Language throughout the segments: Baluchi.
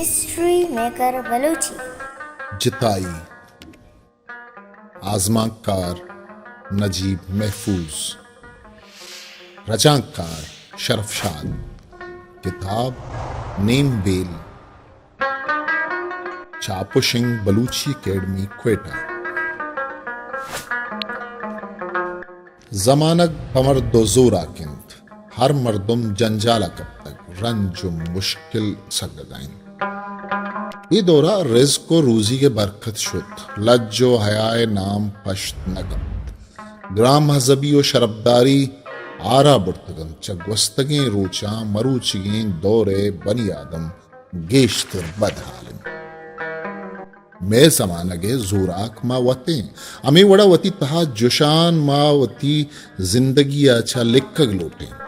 History maker Balochi. جتائی، آزمانکار نجیب محفوظ، رجانکار شرف شاد، کتاب نیم بیل، چاپ و شنگ بلوچی اکیڈمی کوئٹہ۔ زمانگ پہ مرد و زوراک انت۔ ہر مردم جنجال ء کپتگ، رنج و مشکل سگگ ء انت۔ اے دور ء رزق و روزیگ ء برکت شت، لج و حیا ء نام پشت نہ کپت۔ گران مہذبی و شرپداری آرا برتگ انت۔ چہ گوستگیں روچاں مروچیگیں دور ء بنی آدم گیشتر بدحال انت۔ مئے زمانگ ء زوراک ما وت ایں۔ ہمے وڑا وتی تہا جشان ما وتی زندگی ء چہ لکگ لوٹیں۔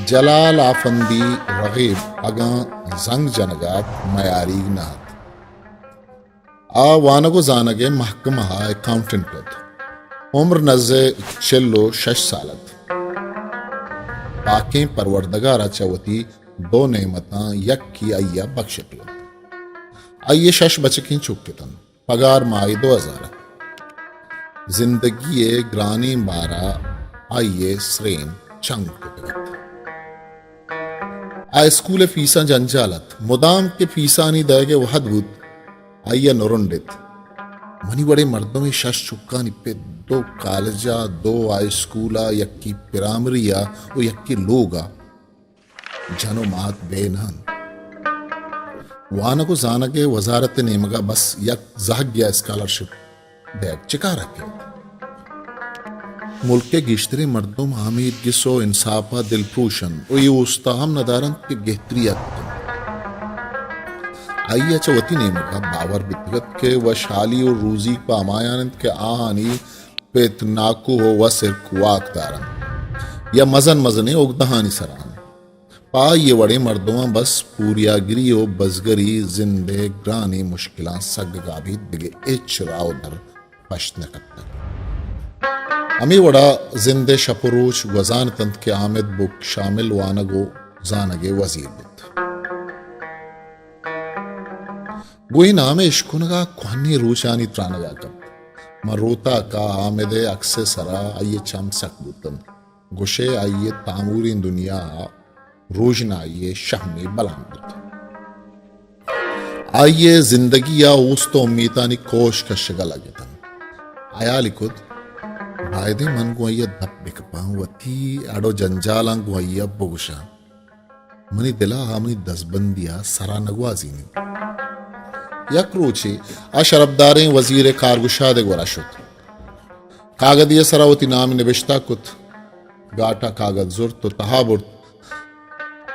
جلال آفندی رغیب اگاں زنگ جنگ ء ات، میاریگ نہ ات۔ آ وانگ و زانگ ء محکمہ ء اکاؤنٹنٹ ات۔ عمر نزہ چل و شش سال ات۔ پاکیں پروردگار ء چہ وتی دو نعمتاں یکے آئی ء بخشتگ ات۔ آئی ء شش بچکیں چک اتنت۔ پگار ماہے دو ہزار ات۔ زندگی ء گرانیں بار ء آئی ء سرین چنگ کتگ ات۔ آ اسکول ء فیساں جنجال ات۔ مدام کہ فیسانی دئیگ ء وہد بوت، آئی ء نرنڈ ات۔ منی وڑیں مردمے شش چکانی پت، دو کالج ء، دو ہائی اسکول ء، یکے پرائمری ء و یکے لوگ ء۔ جن و مات بے نہ انت۔ وانگ و زانگ ء وزارت ء نیمگ ء بس یک زہگے ء اسکالرشپ دئیگ چہ کار ء کیت؟ ملک ء گیشتریں مردم آمیدگس و انصاف ء دلپروش انت و اے اوست ء ہم ندارنت کہ گہتری اتک کنت۔ آئی ء چہ وتی نیمگ ء باور بیتگ ات کہ وشحالی و روزیگ پہ ہمایان انت کہ آہانی پت، ناکو و وسرک واکدار انت یا مزن مزنیں اگدہانی سرا انت۔ پہ آئی ء وڑیں مردماں بس پوریاگری و بزگری زند ء گرانیں مشکلاں سگگا بیت، دگہ ہچ راہ و در پشت نہ کپتگ۔ ہمے وڑا زند ء شپ و روچ گوزان اتنت کہ حامد بک شامل وانگ و زانگ ء وزیر بوت۔ گوں اے نام ء اشکنگا کوہنیں روچانی ترانگا کپت۔ من روتاکا حامد ء عکس ء سرا آئی ء چم سک بوتنت۔ گوشئے آئی ء تاموریں دنیا ء روژنائی ء شہمے بلان بوت۔ آئی ء زندگی ء اوست ء امیتانی کوش کشگ ء لگتنت۔ ہیالی کت، بایدیں من گوں آئی ء دپ بکپاں، وتی اڑ ء جنجالاں گوں آئی ء بگوشاں۔ منی دل ء آ منی دزبندی ء سرا نگوازینیت۔ یک روچے آ شرپداریں وزیر ء کارگشاد ء گورا شت۔ کاگدے ء سرا وتی نام نبشتہ کت۔ گاٹ ء کاگد زرت و تہا برت۔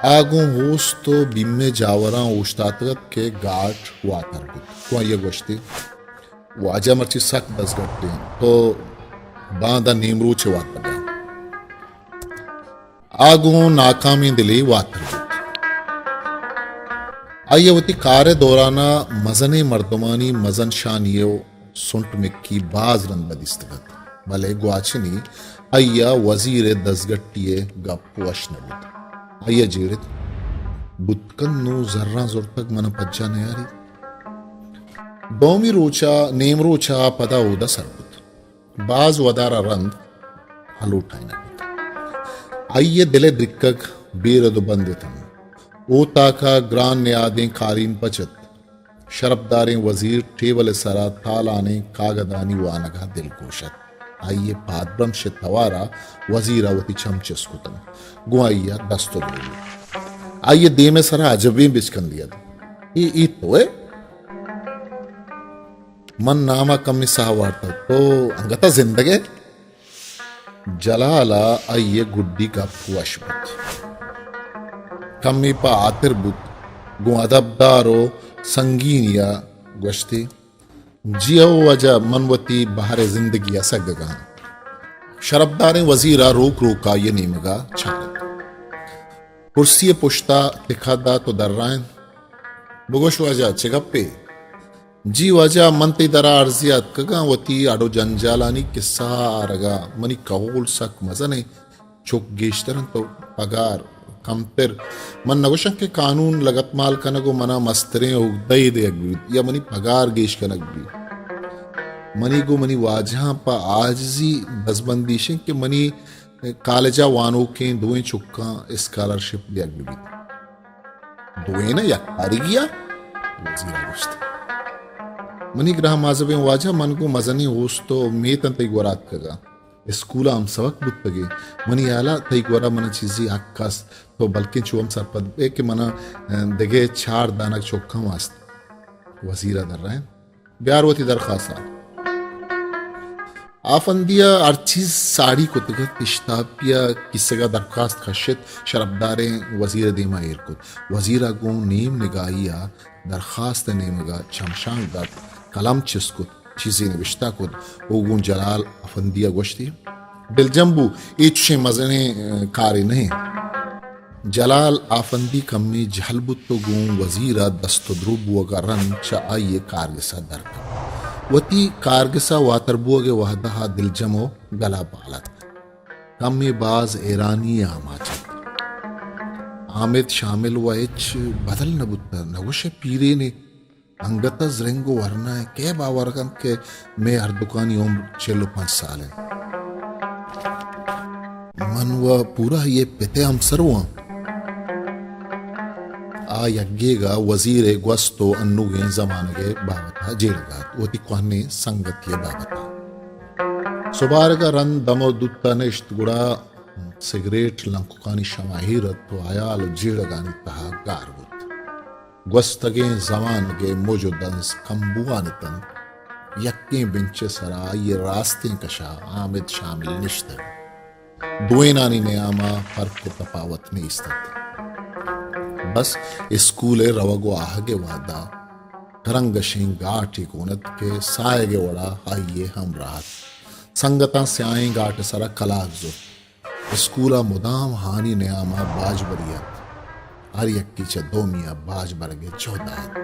آ گوں اوست و بیم ء جاوراں اوشتاتگ ات کہ گاٹ واتر بوت۔ گوں آئی ء گوشتی، واجہ مرچی سک دزگٹ انت، تو باندا نیمروچ ء واتر بیا۔ آ گوں ناکامیں دلے واتر بوت۔ آئی ء وتی کار ء دوران ء مزنیں مردمانی مزن شانی ء سنٹ مکی باز رند بدیستگ ات، بلے گواچنی آئی ء وزیر ء دزگٹی ء گپ وش نہ بوت۔ آئی ء جیڑت، بوت کنت نوں زراں زرتگ من ء پجا نیاریت۔ دومی روچ ء، نیم روچ ء پدا اودا سر بوت۔ باز ودار ء رند ہلوٹائینگ بوت۔ آئی ء دل ء درکگ بے رد و بند اتنت۔ اوتاک ء گران نیادیں کالین پچ ات۔ شرپداریں وزیر ٹیبل ء سرا تالانیں کاگدانی وانگ ء دلگوش ات۔ آئی ء پادبرمش ء توار ء وزیر ء وتی چم چست کتنت۔ گوں آئی ء دست و بولی۔ آئی ء دیم ء سرا عجبیں بچکندی ات۔ اے، اے تو ئے؟ من نام ء کمے ساہ وارتگ۔ تو انگت ء زندگ ئے؟ جلال ء آئی ء گڈی گپ وش بوت۔ کمے پہ ہاتر بوت، گوں ادبدار و سنگینی ء گوشتی، جی ہو واجہ، من وتی بہر ء زندگی ء سگگ آں۔ شرپداریں وزیر ء روک روک آئی ء نیمگ ء چارت۔ کرسی ء پشت ء تکہ دات و درائینت، بگوش واجہ، چہ گپے؟ جی واجہ، من تئی درا عرضے ءَ اتکگاں، وتی اڑ ءُ جنجالانی کسہ ءَ آرگ ءَ۔ منی کہول سک مزن اِنت، چک گیشتر اَنت ءُ پگار کمتر۔ من نہ گوشاں کہ قانون لگتمال کنگ ءُ من ءَ مستریں اگدہ یے دیگ بیت یا منی پگار گیش کنگ بیت۔ منی گوں منی واجہاں پہ عاجزی دزبندی اِش اِنت کہ منی کالج ءَ وانوکیں دوئیں چکاں اسکالرشپ دیگ بہ بیت۔ دوئیناں یک پارگی ءَ؟ وزیر ءَ گوشت۔ منی گران مازبیں واجہ، من گوں مزنیں اوست ءُ میتاں تئی گورا اتکگاں۔ اسکول ءَ ہمسبک بوتگیں۔ منی ہیال ءَ تئی گورا من ءَ چیزے حق است، تو بلکیں چو ہم سرپد بئے کہ من ءَ دگہ چار دانگ چک ہم است۔ وزیر ءَ درائینت۔ بیار وتی درخواست ءَ۔ آفندی ءَ ہر چیز ساڑی کتگ ات، اشتاپی ءَ کیسگ ءَ درخواست کشت، شرپداریں وزیر ءِ دیم ءَ ایر کت۔ وزیر ءَ گوں نیم نگاہی ءَ درخواست ءِ نیمگ ءَ چمشانک دات، قلم چست کت، چیزے نبشتہ کت ءُ گوں جلال آفندی ءَ گوشتی، دلجم بو، اے چشیں مزنیں، ءَ، کارے نہ اِنت۔ جلال آفندی کمے جہل بوت ءُ گوں وزیر ءَ دست ءُ درو بوگ ءَ رند چہ آئی ءِ کارگس ءَ در کپت۔ وتی کارگس ءَ واتر بوگ ءِ وہد ءَ آ دلجم ءُ گل ءَ پال ات۔ کمے باز حیرانی ءَ آماچ ات۔ حامد شامل وَ ہچ بدل نہ بوت، نہ گوش ئے پیرینے۔ انگت ءَ زرنگ ءُ ورنا اِنت، کئے باور کنت کہ مئے ہردوکانی عمر چل ءُ پنچ سال اِنت۔ من وَ پورا آئی ءِ پت ءِ ہمسر وَ آں۔ آ یکگیگ ءَ وزیر ءِ گوست ءُ انوگیں زمانگ ءِ بابت ءَ جیڑگ ءَ ات، وتی کوہنیں سنگتے ءِ بابت ءَ۔ سبارگ ءَ رند دم ءُ دوت ءَ نشت، گڑا سگریٹ لنککانی شما ایر ات ءُ ہیال ءُ جیڑگانی تہا گار بوت۔ گوستگیں زمانگ ءِ مج ءُ دنز کمبوان اتنت۔ یکیں بنچ ءِ سرا آئی ءِ راستیں کش ءَ حامد شامل نشتگ۔ دوئینانی نیام ءَ فرق ءُ تپاوت نیست ات۔ بس اسکول ءِ روگ ءُ آہگ ءِ وہد ءَ کرنگشیں گاٹے گون ات کہ ساہگ ءِ وڑ ءَ آئی ءِ ہمراہ ات۔ سنگتاں سیاہیں گاٹ ءِ سرا کلاگ زرت۔ اسکول ءَ مدام ہانی نیام ءَ باج بری ات۔ ہر یکے چہ دومی ءَ باج برگ ءِ جہد ءَ ات۔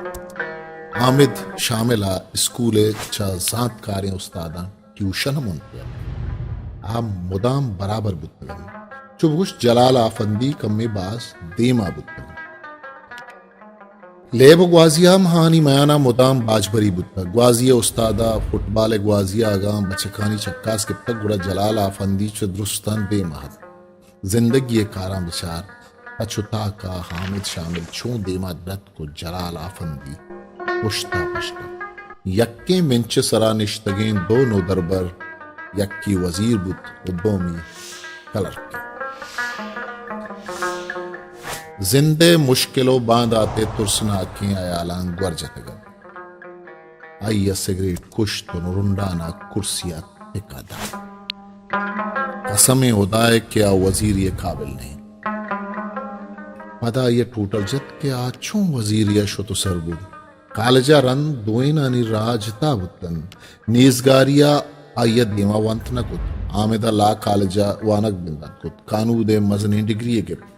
حامد شامل ءَ اسکول ءِ چہ زانتکاریں استاداں ٹیوشن ہم اونت ات۔ آ مدام برابر بوتگ انت۔ چو بگوش جلال آفندی کمے باز دیم ءَ بوتگ۔ لیب ءُ گوازی ءَ ہم آہانی میان ءَ مدام باجبری بوتگ۔ گوازی ءِ استاد ءَ فٹبال ءِ گوازی ءَ اگاں بچکانی چکاس گپتگ، گڑا جلال آفندی چہ درستاں دیم ءَ ات۔ زندگی ءِ کاراں بچار، تچ ءُ تاک ءَ حامد شامل چوں دیم ءَ در اتک ءُ جلال آفندی پشت ءَ پشت ءَ۔ یکیں بنچ ءِ سرا نشتگیں دو نودربر، یکے وزیر بوت ءُ دومی کلرکے۔ زند ءِ مشکل ءُ باندات ءِ ترسناکیں ہیالاں گور جتگ ات۔ آئی ءَ سگریٹ کشت ءُ نرنڈان ءَ کرسی ءَ ٹکا دات۔ قسم ہدا ءَ کہ آ وزیری ءِ قابل نہ انت۔ پدا آئی ءَ ٹوٹل جت کہ آ چون وزیری ءَ شت ءُ سر بوت۔ کالج ءَ رند دوئینانی راہ جتا بوت انت۔ نیزگاری ءَ آئی ءَ دیما ونت نہ کت۔ حامد ءَ لا کالج ءَ وانگ بندات کت۔ کانود ءِ مزنیں ڈگری یے گپت۔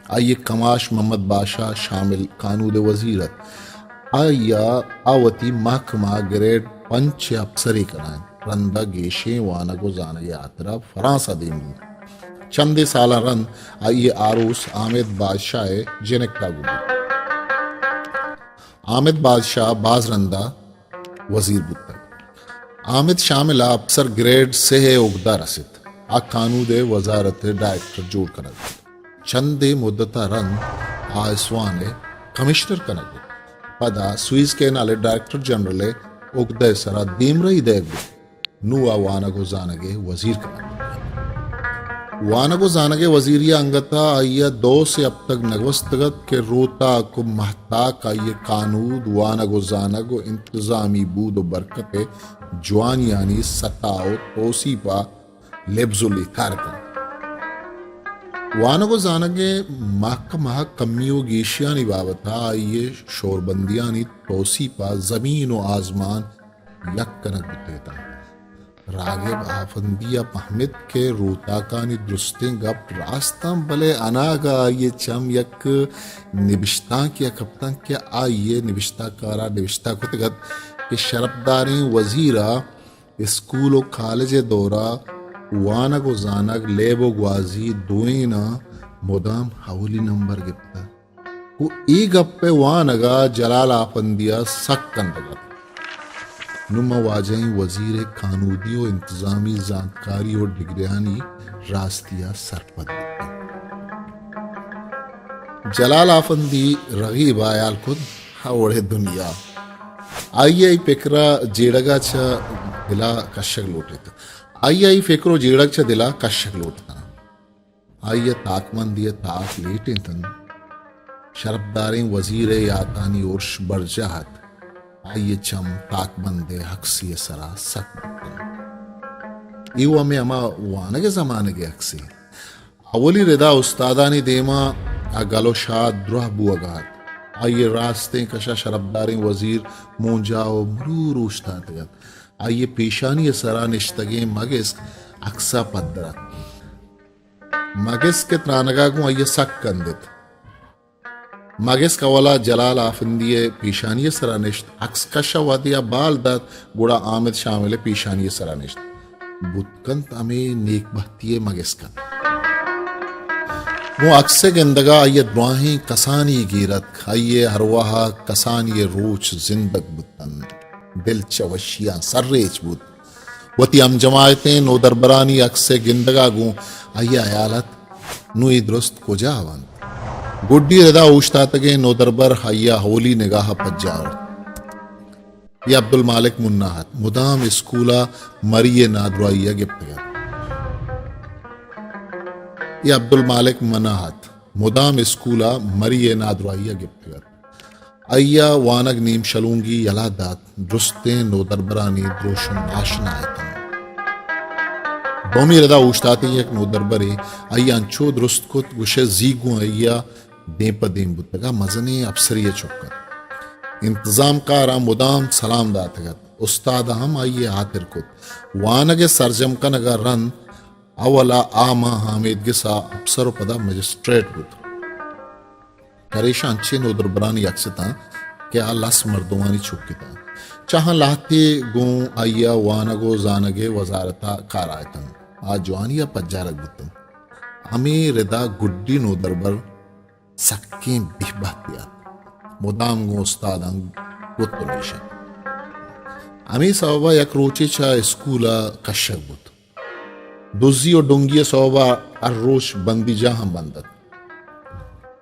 آئی ءِ کماش محمد بادشاہ شامل کانود ءِ وزیر ات۔ آئی ءَ آ وتی محکمہ ءَ گریڈ پنچ ءِ اپسرے کنائینت۔ رند ءَ گیشیں وانگ ءُ زانگ ءِ ہاترا فرانس ءَ دیم بوت۔ چندے سالاں رند آئی ءِ آروس حامد بادشاہ ءِ جنک ءَ گون بوت۔ حامد بادشاہ باز رند ءَ وزیر بوتگ۔ حامد شامل ءَ اپسر گریڈ سہ ءِ اگدہ رست۔ آ کانود ءِ وزارت ءِ ڈائریکٹر جوڑ کنگ بوت۔ چندے مدت ءَ رند آ اسوان ءِ کمشنر کنگ بوت۔ پدا سوئز کینال ءِ ڈائریکٹر جنرل ءِ اگدہ ءِ سرا دیمرئی دئیگ بوت۔ نوں آ وانگ ءُ زانگ ءِ وزیر کنگ بوت۔ وانگ ءُ زانگ ءِ وزیری ءَ انگت ءَ آئی ءَ دو سے ہپتگ نہ گوستگ ات کہ روتاک ءُ مہتاک آئی ءِ کانود، وانگ ءُ زانگ ءُ انتظامی بود ءُ برکت ءِ جوانیانی ستا ءُ توسیپ ءَ لبز ءُ لیکار کنت۔ وانگ ءُ زانگ ءِ مہکمہ کمی ءُ گیشیانی بابت ءَ آئی ءِ شوربندیانی توسیپ ءَ زمین ءُ آزمان یک کنگ بوتگ اتنت۔ راگب آفندی ءَ پہمت کہ روتاکانی درستیں گپ راست انت، بلے اناگہ آئی ءِ چم یک نبشتانکے ءَ کپتنت کہ آئی ءِ نبشتہ کار ءَ نبشتہ کتگ ات کہ شرپداریں وزیر ءَ اسکول ءُ کالج ءِ دور ءَ وانگ ءُ زانگ، لیب ءُ گوازی دوئیناں مدام اولی نمبر گپتگ۔ ءُ اے گپ ءِ وانگ ءَ جلال آفندی ءَ سک کندگ ات۔ نوں ما واجہیں وزیر ءِ کانودی ءُ انتظامی زانتکاری ءُ ڈگریانی راستی ءَ سرپد بوتاں۔ جلال آفندی رغیب ءَ ہیال کت، ہا وڑے دنیا۔ آئی ءَ اے پکر ءَ جیڑگ ءَ چہ دل ءَ کشگ لوٹ ات۔ آئی ءَ اے فکر ءُ جیڑگ چہ دل ءَ کشگ لوٹ اتاں۔ آئی ءَ تاکبندی ءِ تاک لیٹ انت انت۔ شرپداریں وزیر ءِ یاتانی ارش برجاہ ات۔ آئی ءِ چم تاکبند ءِ عکسے ءِ سرا سک بوت انت۔ اے وَ ہمے ہما وانگ ءِ زمانگ ءِ عکسے۔ اولی ردا استادانی دیما آ گل ءُ شاد دراہ بوگ ءَ ات۔ آئی ءِ راستیں کش ءَ شرپداریں وزیر مونجا ءُ ملور اوشتاتگ ات۔ آئی ءِ پیشانی ءِ سرا نشتگیں مگسک عکس ءَ پدر ات۔ مگسک ءِ ترانگ ءَ گوں آئی ءَ سک کندت۔ مگسک اولا جلال آفندی ءِ پیشانی ءِ سرا نشت، عکس کش ءَ وہدے آ بال دات، گڑا حامد شامل ءِ پیشانی ءِ سرا نشت۔ بوت کنت ہمے نیک بہتی ءِ مگسک انت۔ گوں عکس ءِ گندگ ءَ آئی ءَ دراہیں کسانی گیر اتک، آئی ءِ ارواہ ءَ کسانی ءِ روچ زندگ بوت انت۔ دل چہ وشیاں سرریچ بوت۔ وتی ہمجماعتیں نودربرانی عکس ءِ گندگ ءَ گوں آئی ءَ ہیال ات، نوں اے درست کجا بنت؟ گڈی ردا اوشتاتگیں نودربر آئی ءَ اولی نگاہ ءَ پجارت۔ اے عبدالمالک منا ات، مدام اسکول ءَ مری ءِ نادراہی ءَ گپتگ ات۔ اے عبدالمالک منا ات، مدام اسکول ءَ مری ءِ نادراہی ءَ گپتگ ات۔ آئی ءَ وانگ نیم شلونگی یلہ دات، درستیں نودربرانی دروشم آشنا اتنت۔ دومی ردا اوشتاتیں یک نودربرے آئی ءَ انچو درست کت، گوشئے زیگ گوں آئی ءَ دیم پہ دیم بوتگ ءُ مزنیں اپسرے ءِ چک ات۔ انتظام کاراں مدام سلام داتگ ات۔ استاد ءَ ہم آئی ءِ ہاتر کت۔ وانگ ءِ سرجم کنگ ءَ رند اول ءَ آ ماں آمیدگس ءَ اپسر ءُ پدا مجسٹریٹ بوت۔ پریشان چہ نودربرانی عکس اتاں کہ آ لس مردمانی چک اتاں۔ چہ آہاں لہتے گوں آئی ءَ وانگ ءُ زانگ ءِ وزارت ءَ کار ءَ اتنت۔ آ جوانی ءَ پجارگ بوتنت۔ ہمے ردا گڈی نودربر سکیں بے بہتے ات۔ مدام گوں استاداں گت ءُ نیش ات۔ ہمے سبب ءَ یک روچے چہ اسکول ءَ کشگ بوت۔ دزی ءُ ڈنگی ءِ سوب ءَ ہر روچ بندیجاہاں بند ات۔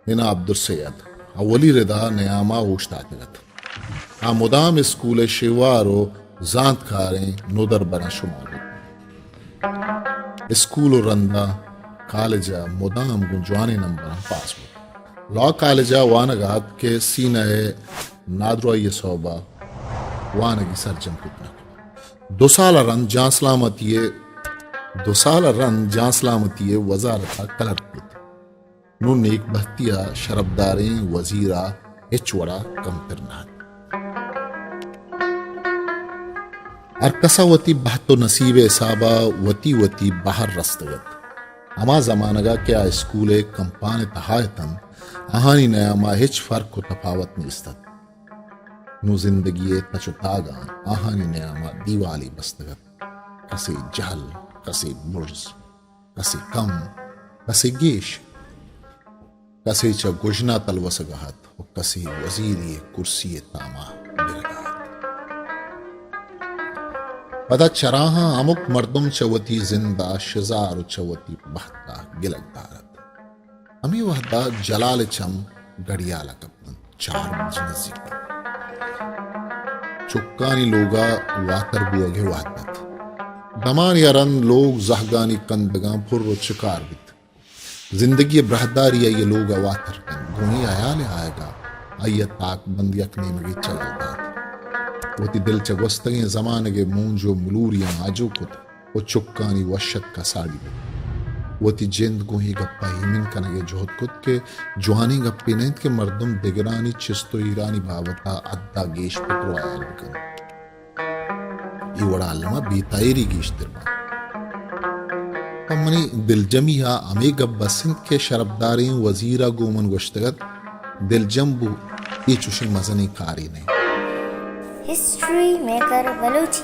منا عبدالسید اولی ردا نیام ءَ اوشتاتگ ات۔ آ مدام اسکول ءِ شیوار ءُ زانتکاریں نودربراں شمار بوت۔ اسکول ءُ رندا کالج ءَ مدام گوں جوانیں نمبراں پاس بوت۔ لا کالج ءَ وانگ ءَ ات کہ سینہ ءِ نادراہی ءِ سوب ءَ وانگی سرجم کت نہ کت۔ دو سال ءَ رند جان سلامتی ءِ، دو سال ءَ رند جان سلامتی ءِ وزارت ءَ کلرک بوت۔ نوں نیک بہتی ءَ شرپداریں وزیر ءَ ہچ وڑا کمتر نہ ات۔ ہر کس ءَ وتی بہت ءُ نصیب ءِ حساب ءَ وتی وتی بہر رستگ ات۔ ہما زمانگ ءَ کہ آ اسکول ءِ کمپان ءِ تہا اتنت، آہانی نیام ءَ ہچ فرق ءُ تپاوت نیست ات۔ نوں زندگی ءِ تچ ءُ تاگاں آہانی نیام ءَ دیوالے بستگ ات۔ کسے جہل، کسے برز، کسے کم، کسے گیش۔ کسے چہ گژن ءَ تلوسگ ءَ ات ءُ کسے وزیری ءِ کرسی ءِ تام ءَ گرگ ءَ ات۔ پدا چراہاں ہمک مردم چہ وتی زند ءَ شزار ءُ چہ وتی بہت ءَ گلگ دار ات۔ ہمے وہد ءَ جلال ءِ چم گڑیال ءَ کپت انت۔ چار بج نزیک ات۔ چکانی لوگ ءَ واتر بوگ ءِ وہد ات۔ دمانے ءَ رند لوگ زہگانی کندگاں پر ءُ چکار بیت۔ زندگی ءِ براہداری آئی ءِ لوگ ءَ واتر کنت۔ گوں اے ہیال ءِ آیگ ءَ آئی ءَ تاکبند یک نیمگے چلل دات۔ وتی دل چہ گوستگیں زمانگ ءِ مونج ءُ ملوریاں آجو کت ءُ چکانی وش اتک ءَ ساڑی بوت۔ وتی جند گوں اے گپ ءَ ایمن کنگ ءِ جہد کت کہ جوانیں گپے نہ انت کہ مردم دگرانی چست ءُ ایرانی بابت ءَ حد ءَ گیش پکر ءُ ہیال بکنت۔ اے وڑا الم ءَ بے تاہیری گیشتر بنت۔ پہ منی دلجمی ءَ ہمے گپ بس انت کہ شرپداریں وزیر ءَ گوں من گوشتگ ات، دلجم بو، اے چوشیں مزنیں کارے نہ انت۔ History maker Balochi.